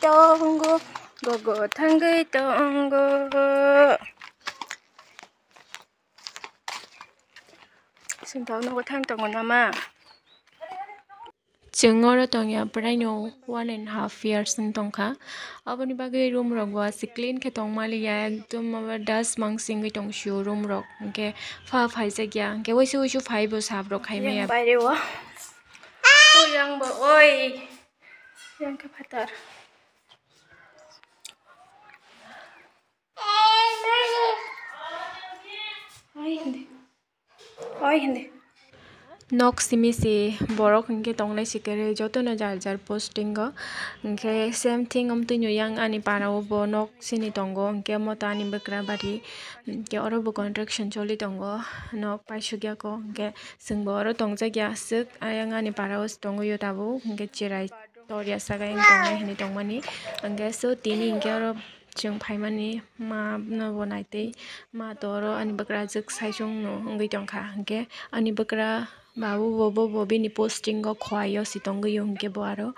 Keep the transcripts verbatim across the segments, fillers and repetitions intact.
Tongo, gogo thangwi tongo. Sintao nogo thang tongo nama? Chwng oro tongya, pwraino one and half years wng tongkha. Aboni bagwi room rok bo aswk clean khe tongmaliya, ekdom abo dust mangsingwi tongsio room rok, hinkhe pha phaijakya, hinkhe uisu uisu phaibo sap rok khaimaya. Yang baire o. O yang bo, oi. Yang khe phatar. Oi hindi. Oi hindi. Nok simi si borok hinkhe tongnai si kwrwi, jotono jar jar posting o. Hinkhe same thing, omtwino yang ani para o bo nok sini tongo, hinkhe omo to ani bwkra bari, hinkhe oro bo construction choli tongo, nok paisukya kho, hinkhe chwng bo oro tongjakya aswk, ayang ani para o tongwi o tabuk, hinkhe cherai. Torya saga yang tongnai hinwi tongmani. Hingke so tini hingke oro chwng phaimani ma no bo naitwi ma to oro ani bwkrajwk saichung no wngwi tongkha. Hingke ani bwkra babu bo, bo, bo bini posting o Khowai o si tongwi o hingke bo aro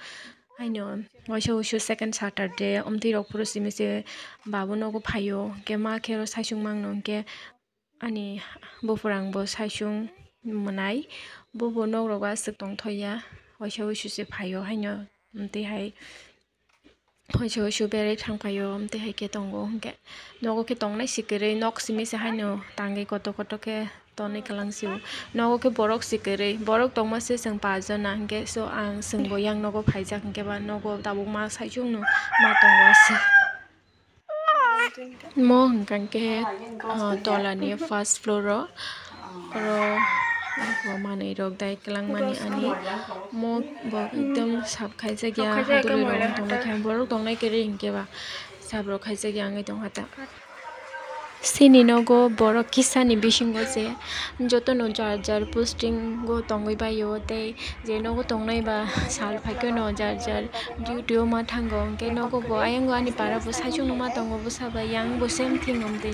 haino waisa wuisu second Saturday omtwi rok phuru simi se babu nogo phaio hingke ma khe oro saichung mangno hingke ani buphrang bo saichung mwnai, bo bo nok rogo aswk tongthokya, waisa wuisu se phaio haino, tei hai waisa wuisu berai thang phaio, tei hai khe tongo, hinkhe nogo khe tongnai si kwrwi, nok simi se haino tangwi kotor kotor khe tonwi kwlang sio, nogo khe borok si kwrwi, borok tongma se chwng pajana, hinkhe so ang chwngbo yang nogo phaijak, hinkhe ba nogo tabuk ma saichung no ma tongo aswk. Mo hwnkha khe, ah, tolani first floor o, oro manwi rok dai kwlangmani ani mo bo ekdom sap khaijak ya, hadurwi rok wng tongma khe borok tongnai kwrwi hinkhe ba sap rok khaijak ya wngwi tongkha ta. Chini nogo borok kisani bisingo se jotono jar jar posting o tongwi baio tei je nogo tongnai ba sal phaikhe no jar jar duty o ma thango, hwnkhe nogo bo ayang o ani para bo saichung no ma tongo bwsa bai yang bo same thing om twi.